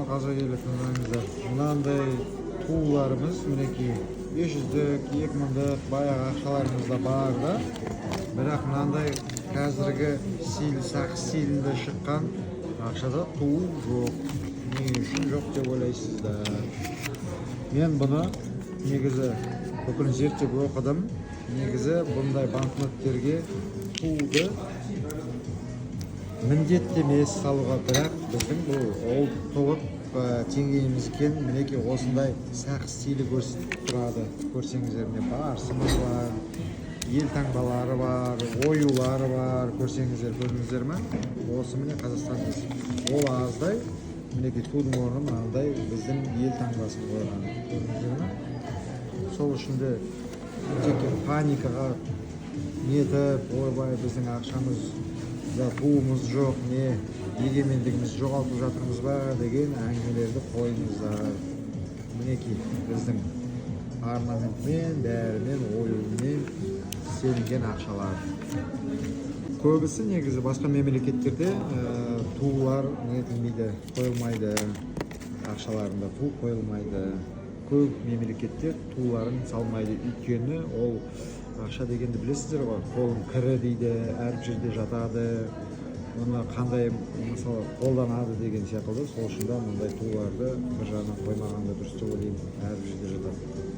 Қазақ елі, тыңдаңыздар. Мынандай туларымыз, мінекей, 500-дік, 2000-дық баяғы ақшаларымыз да бар да, бірақ мынандай қазіргі стиль, сақ стилінде шыққан ақшада ту жоқ. Не үшін жоқ деп ойлайсыздар? Мен бұны негізі бүкіл зерттеп оқыдым. Негізі бұндай банкноттерге туды міндетті емес салуға, бірақ біздің бұл ұлттылық теңгеміз екен. Мінекей, осындай сақ стилі көрсетіп тұрады. Көрсеңіздер, міне, барсымыз бар, ел таңбалары бар, оюлары бар. Көрсеңіздер, көрдіңіздер ме? Осы, міне, Қазақстан. Ол аздай, мінекей, тудың орнына мынандай біздің ел таңбасын қойған, көрдіңіздер ме? Сол үшін де тек паникаға нетіп, ойбай, біздің ақшамыз да, туымыз жоқ, не егемендігімізді жоғалтып жатырмыз ба деген әңгімелерді қойыңыздар. Мінекей, біздің орнаментмен, бәрімен, оюмен істелінген ақшалар. Көбісі негізі басқа мемлекеттерде тулар нетілмейді, қойылмайды, ақшаларында ту қойылмайды. Көп мемлекеттер туларын салмайды, өйткені ол ақша дегенді білесіздер ғой, қолың кірі дейді, әр жерде жатады, оны қандай, мысалы, қолданады деген сияқты. Сол үшін де мұндай туларды бір жағынан қоймаған да дұрыс деп ойлаймын, әр жерде жатады.